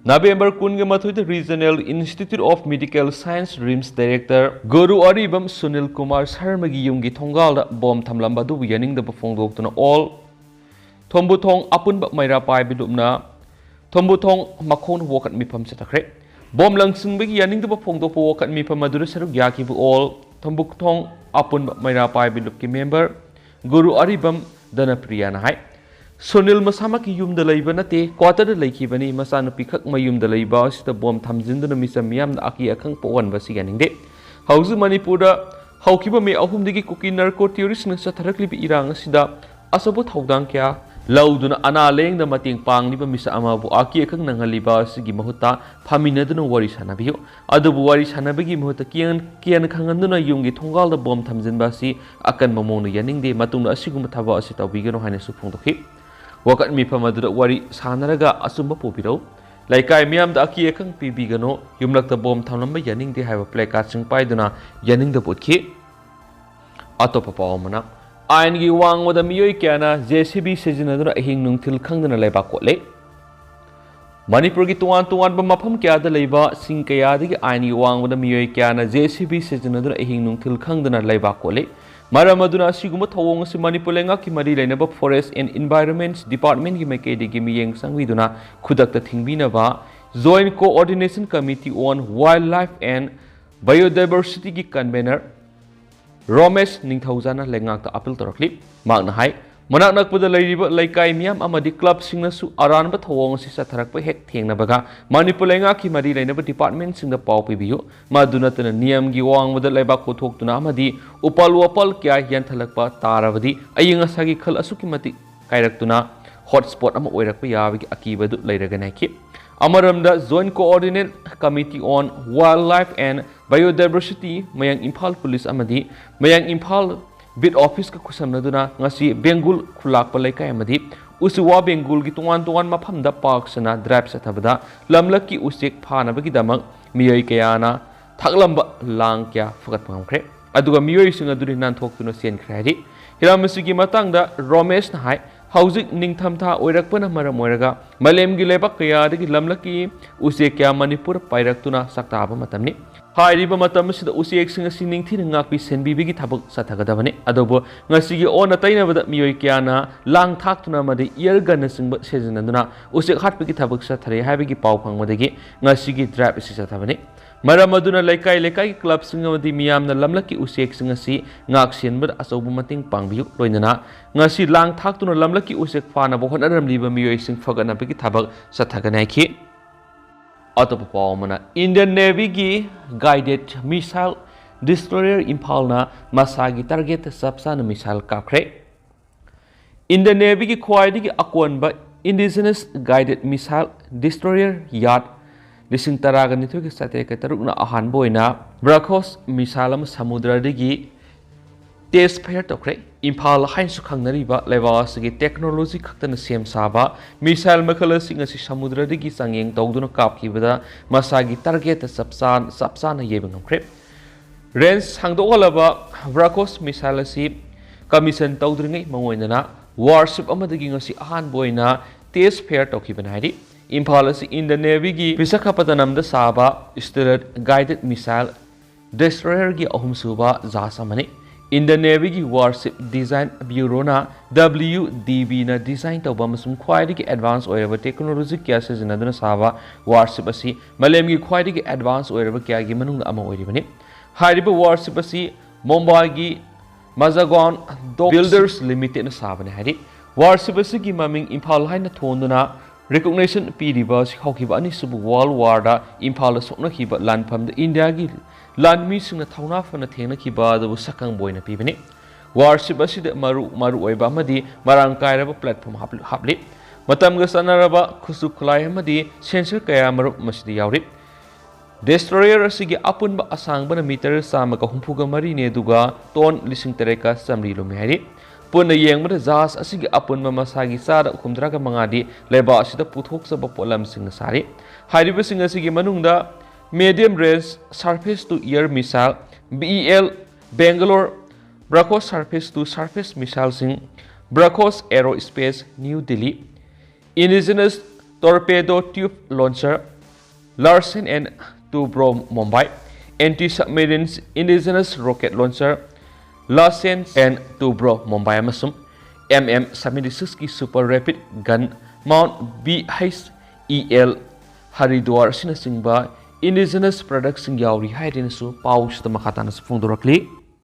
ꯅꯕꯦꯝꯕꯔ ꯀꯨꯟꯒ ꯃꯥꯊꯣꯏꯗ Regional Institute of Medical Science, RIMS director ꯒꯨꯔꯨ ꯑꯔꯤꯕꯝ ꯁꯨꯅꯤꯜ ꯀꯨꯃꯥꯔ ꯁꯔꯃꯒꯤ ꯌꯨꯝꯒꯤ ꯊꯣꯡꯒꯥꯜꯗ bomb ꯊꯝꯂꯝꯕ ꯑꯗꯨꯕꯨ ꯌꯥꯅꯤꯡꯗꯕ ꯐꯣꯡꯗꯣꯛꯇꯨꯅ all ꯊꯣꯝꯕꯨꯊꯣꯡ ꯑꯄꯨꯟꯕ ꯃꯩꯔꯥ ꯄꯥꯏꯕꯤ ꯂꯨꯞꯅ ꯊꯣꯝꯕꯨꯊꯣꯡ ꯃꯈꯣꯡ ꯋꯥꯀꯠ ꯃꯤꯐꯝ ꯆꯠꯊꯈ꯭ꯔꯦ꯫ Bomb ꯂꯪꯁꯤꯟꯕꯒꯤ ꯌꯥꯅꯤꯡꯗꯕ ꯐꯣꯡꯗꯣꯛꯄ ꯋꯥꯀꯠ ꯃꯤꯐꯝ ꯑꯗꯨꯗ ꯁꯔꯨꯛ ꯌꯥꯈꯤꯕ all ꯊꯣꯝꯕꯨꯊꯣꯡ ꯑꯄꯨꯟꯕ ꯃꯩꯔꯥ ꯄꯥꯏꯕꯤ ꯂꯨꯞꯀꯤ member ꯒꯨꯔꯨ ꯑꯔꯤꯕꯝ ꯙꯅꯄ꯭ꯔꯤꯌꯥꯅ ꯍꯥꯏ, ꯁꯨꯅꯤꯜ ꯃꯁꯥꯃꯛꯀꯤ ꯌꯨꯝꯗ ꯂꯩꯕ ꯅꯠꯇꯦ, quarterꯗ ꯂꯩꯈꯤꯕꯅꯤ꯫ ꯃꯆꯥꯅꯨꯄꯤꯈꯛ ꯃꯌꯨꯝꯗ ꯂꯩꯕ ꯑꯁꯤꯗ bomb ꯊꯝꯖꯤꯟꯗꯨꯅ ꯃꯤꯆꯝ ꯃꯤꯌꯥꯝꯗ ꯑꯀꯤ ꯑꯈꯪ ꯄꯣꯛꯍꯟꯕ ꯑꯁꯤ ꯌꯥꯅꯤꯡꯗꯦ꯫ ꯍꯧꯖꯤꯛ ꯃꯅꯤꯄꯨꯔꯗ ꯍꯧꯈꯤꯕ ꯃꯦ ꯑꯍꯨꯝꯗꯒꯤ ꯀꯨꯀꯤ narco terroristꯅ ꯆꯠꯊꯔꯛꯂꯤꯕ ꯏꯔꯥꯡ ꯑꯁꯤꯗ ꯑꯆꯧꯕ ꯊꯧꯗꯥꯡ ꯀꯌꯥ ꯂꯧꯗꯨꯅ ꯑꯅꯥ ꯂꯥꯌꯦꯡꯗ ꯃꯇꯦꯡ ꯄꯥꯡꯂꯤꯕ ꯃꯤꯁꯛ ꯑꯃꯕꯨ ꯑꯀꯤ ꯑꯈꯪ ꯅꯪꯍꯜꯂꯤꯕ ꯑꯁꯤꯒꯤ ꯃꯍꯨꯠꯇ ꯐꯝꯃꯤꯟꯅꯗꯨꯅ ꯋꯥꯔꯤ ꯁꯥꯅꯕꯤꯌꯨ꯫ ꯑꯗꯨꯕꯨ ꯋꯥꯔꯤ ꯁꯥꯅꯕꯒꯤ ꯃꯍꯨꯠꯇ ꯀꯤꯌꯥꯟ-, ꯀꯤꯌꯥꯟ ꯈꯪꯍꯟꯗꯨꯅ ꯌꯨꯝꯒꯤ ꯊꯣꯡꯒꯥꯜꯗ bomb ꯊꯝꯖꯤꯟꯕ ꯑꯁꯤ ꯑꯀꯟꯕ ꯃꯑꯣꯡꯗ ꯌꯥꯅꯤꯡꯗꯦ꯫ ꯃꯇꯨꯡꯗ ꯑꯁꯤꯒꯨꯝꯕ ꯊꯕꯛ ꯑꯁꯤ ꯇꯧꯕꯤꯒꯅꯨ ꯍꯥꯏꯅꯁꯨ ꯐꯣꯡꯗꯣꯛꯈꯤ꯫ ꯋꯥꯀꯠ ꯃꯤꯐꯝ ꯑꯗꯨꯗ ꯋꯥꯔꯤ ꯁꯥꯅꯔꯒ ꯑꯆꯨꯝꯕ ꯄꯨꯕꯤꯔꯛꯎ꯫ ꯂꯩꯀꯥꯏ ꯃꯤꯌꯥꯝꯗ ꯑꯀꯤ ꯑꯈꯪ ꯄꯤꯕꯤꯒꯅꯨ꯫ ꯌꯨꯝꯂꯛꯇ bomb ꯊꯝꯂꯝꯕ ꯌꯥꯅꯤꯡꯗꯦ ꯍꯥꯏꯕ placardꯁꯤꯡ ꯄꯥꯏꯗꯨꯅ ꯌꯥꯅꯤꯡꯗꯕ ꯎꯠꯈꯤ꯫ ꯑꯇꯣꯞꯄ ꯄꯥꯎ ꯑꯃꯅ, ꯑꯥꯏꯟꯒꯤ ꯋꯥꯡꯃꯗ ꯃꯤꯑꯣꯏ ꯀꯌꯥꯅ JCB ꯁꯤꯖꯤꯟꯅꯗꯨꯅ ꯑꯍꯤꯡ ꯅꯨꯡꯊꯤꯜ ꯈꯪꯗꯅ ꯂꯩꯕꯥꯛ ꯀꯣꯠꯂꯦ꯫ ꯃꯅꯤꯄꯨꯔꯒꯤ ꯇꯣꯉꯥꯟ ꯇꯣꯉꯥꯟꯕ ꯃꯐꯝ ꯀꯌꯥꯗ ꯂꯩꯕ ꯁꯤꯡ ꯀꯌꯥꯗꯒꯤ ꯑꯥꯏꯟꯒꯤ ꯋꯥꯡꯃꯗ ꯃꯤꯑꯣꯏ ꯀꯌꯥꯅ JCB ꯁꯤꯖꯤꯟꯅꯗꯨꯅ ꯑꯍꯤꯡ ꯅꯨꯡꯊꯤꯜ ꯈꯪꯗꯅ ꯂꯩꯕꯥꯛ ꯀꯣꯠꯂꯤ꯫ ꯃꯔꯝ ꯑꯗꯨꯅ ꯑꯁꯤꯒꯨꯝꯕ ꯊꯧꯑꯣꯡ ꯑꯁꯤ ꯃꯅꯤꯄꯨꯔ ꯂꯩꯉꯥꯛꯀꯤ ꯃꯔꯤ ꯂꯩꯅꯕ Forest and Environment Departmentꯀꯤ ꯃꯥꯏꯀꯩꯗꯒꯤ ꯃꯤꯠꯌꯦꯡ ꯆꯪꯕꯤꯗꯨꯅ ꯈꯨꯗꯛꯇ ꯊꯤꯡꯕꯤꯅꯕ Joint Coordination Committee on Wildlife and Biodiversityꯒꯤ convener ꯔꯣꯃꯦꯁ ꯅꯤꯡꯊꯧꯖꯥꯅ ꯂꯩꯉꯥꯛꯇ appeal ꯇꯧꯔꯛꯂꯤ꯫ ꯃꯍꯥꯛꯅ ꯍꯥꯏ, ꯃꯅꯥꯛ ꯅꯛꯄꯗ ꯂꯩꯔꯤꯕ ꯂꯩꯀꯥꯏ ꯃꯤꯌꯥꯝ ꯑꯃꯗꯤ clubꯁꯤꯡꯅꯁꯨ ꯑꯔꯥꯟꯕ ꯊꯧꯑꯣꯡ ꯑꯁꯤ ꯆꯠꯊꯔꯛꯄ ꯍꯦꯛ ꯊꯦꯡꯅꯕꯒ ꯃꯅꯤꯄꯨꯔ ꯂꯩꯉꯥꯛꯀꯤ ꯃꯔꯤ ꯂꯩꯅꯕ departmentꯁꯤꯡꯗ ꯄꯥꯎ ꯄꯤꯕꯤꯌꯨ꯫ ꯃꯗꯨ ꯅꯠꯇꯅ ꯅꯤꯌꯝꯒꯤ ꯋꯥꯡꯃꯗ ꯂꯩꯕꯥꯛ ꯀꯣꯠꯊꯣꯛꯇꯨꯅ ꯑꯃꯗꯤ ꯎꯄꯥꯜ ꯋꯥꯄꯥꯜ ꯀꯌꯥ ꯌꯥꯟꯊꯠꯂꯛꯄ ꯇꯥꯔꯕꯗꯤ ꯑꯏꯪ ꯑꯁꯥꯒꯤ ꯈꯜ ꯑꯁꯨꯛꯀꯤ ꯃꯇꯤꯛ ꯀꯥꯏꯔꯛꯇꯨꯅ hotspot ꯑꯃ ꯑꯣꯏꯔꯛꯄ ꯌꯥꯕꯒꯤ ꯑꯀꯤꯕ ꯑꯗꯨ ꯂꯩꯔꯒꯅꯤ ꯍꯥꯏꯈꯤ꯫ ꯑꯃꯔꯣꯝꯗ Joint Coordinate Committee on Wildlife and Biodiversity, ꯃꯌꯥꯡ ꯏꯝꯐꯥꯜ ꯄꯨꯂꯤꯁ ꯑꯃꯗꯤ ꯃꯌꯥꯡ ꯏꯝꯐꯥꯜ ꯕꯤꯠ ꯑꯣꯐꯤꯁꯀ ꯈꯨꯠꯁꯝꯅꯗꯨꯅ ꯉꯁꯤ ꯕꯦꯡꯒꯨꯜ ꯈꯨꯂꯥꯛꯄ ꯂꯩꯀꯥꯏ ꯑꯃꯗꯤ ꯎꯆꯤꯋꯥ ꯕꯦꯡꯒꯨꯜꯒꯤ ꯇꯣꯉꯥꯟ ꯇꯣꯉꯥꯟ ꯃꯐꯝꯗ ꯄꯥꯛ ꯁꯟꯅ ꯗ꯭ꯔꯥꯏꯚ ꯆꯠꯊꯕꯗ ꯂꯝꯂꯛꯀꯤ ꯎꯆꯦꯛ ꯐꯥꯅꯕꯒꯤꯗꯃꯛ ꯃꯤꯑꯣꯏ ꯀꯌꯥꯅ ꯊꯥꯛꯂꯝꯕ ꯂꯥꯡ ꯀꯌꯥ ꯐꯒꯠꯄ ꯉꯝꯈ꯭ꯔꯦ꯫ ꯑꯗꯨꯒ ꯃꯤꯑꯣꯏꯁꯤꯡ ꯑꯗꯨꯗꯤ ꯅꯥꯟꯊꯣꯛꯇꯨꯅ ꯆꯦꯟꯈ꯭ꯔꯦ ꯍꯥꯏꯔꯤ꯫ ꯍꯤꯔꯝ ꯑꯁꯤꯒꯤ ꯃꯇꯥꯡꯗ ꯔꯣꯃꯦꯁꯅ ꯍꯥꯏ, ꯍꯧꯖꯤꯛ ꯅꯤꯡꯊꯝꯊꯥ ꯑꯣꯏꯔꯛꯄꯅ ꯃꯔꯝ ꯑꯣꯏꯔꯒ ꯃꯥꯂꯦꯝꯒꯤ ꯂꯩꯕꯥꯛ ꯀꯌꯥꯗꯒꯤ ꯂꯝꯂꯛꯀꯤ ꯎꯆꯦꯛ ꯀꯌꯥ ꯃꯅꯤꯄꯨꯔ ꯄꯥꯏꯔꯛꯇꯨꯅ ꯁꯛꯇꯥꯕ ꯃꯇꯝꯅꯤ꯫ ꯍꯥꯏꯔꯤꯕ ꯃꯇꯝ ꯑꯁꯤꯗ ꯎꯆꯦꯛꯁꯤꯡ ꯑꯁꯤ ꯅꯤꯡꯊꯤꯅ ꯉꯥꯛꯄꯤ ꯁꯦꯟꯕꯤꯕꯒꯤ ꯊꯕꯛ ꯆꯠꯊꯒꯗꯕꯅꯤ꯫ ꯑꯗꯨꯕꯨ ꯉꯁꯤꯒꯤ ꯑꯣꯟꯅ ꯇꯩꯅꯕꯗ ꯃꯤꯑꯣꯏ ꯀꯌꯥꯅ ꯂꯥꯡ ꯊꯥꯛꯇꯨꯅ ꯑꯃꯗꯤ ꯏꯌꯔ ꯒꯟꯅꯆꯤꯡꯕ ꯁꯤꯖꯤꯟꯅꯗꯨꯅ ꯎꯆꯦꯛ ꯍꯥꯠꯄꯒꯤ ꯊꯕꯛ ꯆꯠꯊꯔꯤ ꯍꯥꯏꯕꯒꯤ ꯄꯥꯎ ꯐꯪꯕꯗꯒꯤ ꯉꯁꯤꯒꯤ ꯗ꯭ꯔꯥꯏꯚ ꯑꯁꯤ ꯆꯠꯊꯕꯅꯤ꯫ ꯃꯔꯝ ꯑꯗꯨꯅ ꯂꯩꯀꯥꯏ ꯂꯩꯀꯥꯏꯒꯤ ꯀ꯭ꯂꯕꯁꯤꯡ ꯑꯃꯗꯤ ꯃꯤꯌꯥꯝꯅ ꯂꯝꯂꯛꯀꯤ ꯎꯆꯦꯛꯁꯤꯡ ꯑꯁꯤ ꯉꯥꯛ ꯁꯦꯟꯕꯗ ꯑꯆꯧꯕ ꯃꯇꯦꯡ ꯄꯥꯡꯕꯤꯌꯨ꯫ ꯂꯣꯏꯅꯅ ꯉꯁꯤ ꯂꯥꯡ ꯊꯥꯛꯇꯨꯅ ꯂꯝꯂꯛꯀꯤ ꯎꯆꯦꯛ ꯐꯥꯅꯕ ꯍꯣꯠꯅꯔꯝꯂꯤꯕ ꯃꯤꯑꯣꯏꯁꯤꯡ ꯐꯒꯠꯅꯕꯒꯤ ꯊꯕꯛ ꯆꯠꯊꯒꯅꯤ ꯍꯥꯏꯈꯤ꯫ ꯑꯇꯣꯞꯄ ꯄꯥꯎ ꯑꯃꯅ, ꯏꯟꯗꯤꯌꯟ ꯅꯦꯚꯤꯒꯤ ꯒꯥꯏꯗꯦꯗ ꯃꯤꯁꯥꯏꯜ ꯗꯤꯁꯇ꯭ꯔꯣꯌꯔ ꯏꯝꯐꯥꯜꯅ ꯃꯁꯥꯒꯤ ꯇꯥꯔꯒꯦꯠꯇ ꯆꯞ ꯆꯥꯅ ꯃꯤꯁꯥꯏꯜ ꯀꯥꯞꯈ꯭ꯔꯦ꯫ ꯏꯟꯗꯤꯌꯟ ꯅꯦꯚꯤꯒꯤ ꯈ꯭ꯋꯥꯏꯗꯒꯤ ꯑꯀꯣꯟꯕ ꯏꯟꯗꯤꯖꯤꯅꯁ ꯒꯥꯏꯗꯦꯗ ꯃꯤꯁꯥꯏꯜ ꯗꯤꯁꯇ꯭ꯔꯣꯌꯔ ꯌꯥꯠ ꯂꯤꯁꯤꯡ ꯇꯔꯥꯒ ꯅꯤꯊꯣꯏꯒ ꯆꯥꯇ꯭ꯔꯦꯠꯀ ꯇꯔꯨꯛꯅ ꯑꯍꯥꯟꯕ ꯑꯣꯏꯅ ꯕ꯭ꯔꯥꯈꯣꯁ ꯃꯤꯁꯥꯏꯜ ꯑꯃ ꯁꯃꯨꯗ꯭ꯔꯗꯒꯤ ꯇꯦꯁ ꯐꯥꯌꯔ ꯇꯧꯈ꯭ꯔꯦ꯫ ꯏꯝꯐꯥꯜ ꯍꯥꯏꯅꯁꯨ ꯈꯪꯅꯔꯤꯕ ꯂꯩꯕꯥꯛ ꯑꯁꯤꯒꯤ ꯇꯦꯛꯅꯣꯂꯣꯖꯤ ꯈꯛꯇꯅ ꯁꯦꯝ ꯁꯥꯕ ꯃꯤꯁꯥꯏꯜ ꯃꯈꯜ ꯑꯁꯤ ꯉꯁꯤ ꯁꯃꯨꯗ꯭ꯔꯗꯒꯤ ꯆꯥꯡꯌꯦꯡ ꯇꯧꯗꯨꯅ ꯀꯥꯞꯈꯤꯕꯗ ꯃꯁꯥꯒꯤ ꯇꯥꯔꯒꯦꯠꯇ ꯆꯞ ꯆꯥ-, ꯆꯞ ꯆꯥꯅ ꯌꯩꯕ ꯉꯝꯈ꯭ꯔꯦ꯫ ꯔꯦꯟꯖ ꯁꯥꯡꯗꯣꯛꯍꯜꯂꯕ ꯕ꯭ꯔꯥꯈꯣꯁ ꯃꯤꯁꯥꯏꯜ ꯑꯁꯤ ꯀꯃꯤꯁꯟ ꯇꯧꯗ꯭ꯔꯤꯉꯩ ꯃꯉꯣꯟꯗꯅ ꯋꯥꯔꯁꯤꯞ ꯑꯃꯗꯒꯤ ꯉꯁꯤ ꯑꯍꯥꯟꯕ ꯑꯣꯏꯅ ꯇꯦꯁ ꯐꯥꯌꯔ ꯇꯧꯈꯤꯕꯅꯤ ꯍꯥꯏꯔꯤ꯫ ꯏꯝꯐꯥꯜ ꯑꯁꯤ ꯏꯟꯗꯤꯌꯟ ꯅꯦꯚꯤꯒꯤ ꯚꯤꯁꯥꯈꯥꯄꯇꯅꯝꯗ ꯁꯥꯕ ꯁ꯭ꯇꯦꯂꯠ ꯒꯥꯏꯗꯦꯗ ꯃꯤꯁꯥꯏꯜ ꯗꯤꯁꯇ꯭ꯔꯣꯌꯔꯒꯤ ꯑꯍꯨꯝꯁꯨꯕ ꯖꯍꯥꯖ ꯑꯃꯅꯤ꯫ ꯏꯟꯗꯤꯌꯟ ꯅꯦꯚꯤꯒꯤ ꯋꯥꯔꯁꯤꯞ ꯗꯤꯖꯥꯏꯟ ꯕ꯭ꯌꯨꯔꯣꯅ, ꯗꯕ꯭ꯂꯤꯌꯨ ꯗꯤ ꯕꯤꯅ ꯗꯤꯖꯥꯏꯟ ꯇꯧꯕ ꯑꯃꯁꯨꯡ ꯈ꯭ꯋꯥꯏꯗꯒꯤ ꯑꯦꯗꯚꯥꯟꯁ ꯑꯣꯏꯔꯕ ꯇꯦꯛꯅꯣꯂꯣꯖꯤ ꯀꯌꯥ ꯁꯤꯖꯤꯟꯅꯗꯨꯅ ꯁꯥꯕ ꯋꯥꯔꯁꯤꯞ ꯑꯁꯤ ꯃꯥꯂꯦꯝꯒꯤ ꯈ꯭ꯋꯥꯏꯗꯒꯤ ꯑꯦꯗꯚꯥꯟꯁ ꯑꯣꯏꯔꯕ ꯀꯌꯥꯒꯤ ꯃꯅꯨꯡꯗ ꯑꯃ ꯑꯣꯏꯔꯤꯕꯅꯤ꯫ ꯍꯥꯏꯔꯤꯕ ꯋꯥꯔꯁꯤꯞ ꯑꯁꯤ ꯃꯨꯝꯕꯥꯏꯒꯤ ꯃꯖꯥꯒꯣꯟ ꯗꯣꯛ ꯕꯤꯜꯗꯔꯁ ꯂꯤꯃꯤꯇꯦꯗꯅ ꯁꯥꯕꯅꯤ ꯍꯥꯏꯔꯤ꯫ ꯋꯥꯔꯁꯤꯞ ꯑꯁꯤꯒꯤ ꯃꯃꯤꯡ ꯏꯝꯐꯥꯜ ꯍꯥꯏꯅ ꯊꯣꯟꯗꯨꯅ ꯔꯤꯀꯣꯛꯅꯦꯁꯟ ꯄꯤꯔꯤꯕ ꯑꯁꯤ ꯍꯧꯈꯤꯕ ꯑꯅꯤꯁꯨꯕ ꯋꯥꯔꯜꯗ ꯋꯥꯔꯗ ꯏꯝꯐꯥꯜꯗ ꯁꯣꯛꯅꯈꯤꯕ ꯂꯥꯟꯐꯝꯗ ꯏꯟꯗꯤꯌꯥꯒꯤ ꯂꯥꯟꯃꯤꯁꯤꯡꯅ ꯊꯧꯅꯥ ꯐꯅ ꯊꯦꯡꯅꯈꯤꯕ ꯑꯗꯨꯕꯨ ꯁꯛꯈꯪꯕ ꯑꯣꯏꯅ ꯄꯤꯕꯅꯤ꯫ ꯋꯥꯔꯁꯤꯞ ꯑꯁꯤꯗ ꯃꯔꯨ, ꯃꯔꯨꯑꯣꯏꯕ ꯑꯃꯗꯤ ꯃꯔꯥꯡ ꯀꯥꯏꯔꯕ ꯄ꯭ꯂꯦꯠꯐꯣꯝ ꯍꯥꯞ-, ꯍꯥꯞꯂꯤ꯫ ꯃꯇꯝꯒ ꯆꯥꯟꯅꯔꯕ ꯈꯨꯠꯁꯨ ꯈꯨꯠꯂꯥꯏ ꯑꯃꯗꯤ ꯁꯦꯟꯁꯔ ꯀꯌꯥ ꯃꯔꯨꯝ ꯃꯁꯤꯗ ꯌꯥꯎꯔꯤ꯫ Destroyer ꯑꯁꯤꯒꯤ ꯑꯄꯨꯟꯕ ꯑꯁꯥꯡꯕꯅ ꯃꯤꯇꯔ ꯆꯥꯝꯃꯒ ꯍꯨꯝꯐꯨꯒ ꯃꯔꯤꯅꯤ, ꯑꯗꯨꯒ ꯇꯣꯟ ꯂꯤꯁꯤꯡ ꯇꯔꯦꯠꯀ ꯆꯥꯃꯔꯤ ꯂꯨꯝꯃꯤ ꯍꯥꯏꯔꯤ꯫ ꯄꯨꯟꯅ ꯌꯦꯡꯕꯗ ꯖꯍꯥꯖ ꯑꯁꯤꯒꯤ ꯑꯄꯨꯟꯕ ꯃꯁꯥꯒꯤ ꯆꯥꯗ ꯍꯨꯝꯗ꯭ꯔꯥꯒ ꯃꯉꯥꯗꯤ ꯂꯩꯕꯥꯛ ꯑꯁꯤꯗ ꯄꯨꯊꯣꯛꯆꯕ ꯄꯣꯠꯂꯝꯁꯤꯡꯅ ꯁꯥꯔꯤ꯫ ꯍꯥꯏꯔꯤꯕꯁꯤꯡ ꯑꯁꯤꯒꯤ ꯃꯅꯨꯡꯗ medium range surface to air missile, B E L Bangalore, Brahmos surface to surface missileꯁꯤꯡ, Brahmos Aerospace New Delhi, indigenous torpedo tube launcher, Larsen and Toubro Mumbai, anti-submarine indigenous rocket launcher, Larsen and Toubro Mumbai ꯑꯃꯁꯨꯡ M M seventy sixꯀꯤ super rapid gun mount B H E L Haridwar ꯑꯁꯤꯅꯆꯤꯡꯕ indigenous productꯁꯤꯡ ꯌꯥꯎꯔꯤ ꯍꯥꯏꯗꯨꯅꯁꯨ ꯄꯥꯎꯁꯤꯗ ꯃꯈꯥ ꯇꯥꯅꯁꯨ ꯐꯣꯡꯗꯣꯔꯛꯂꯤ꯫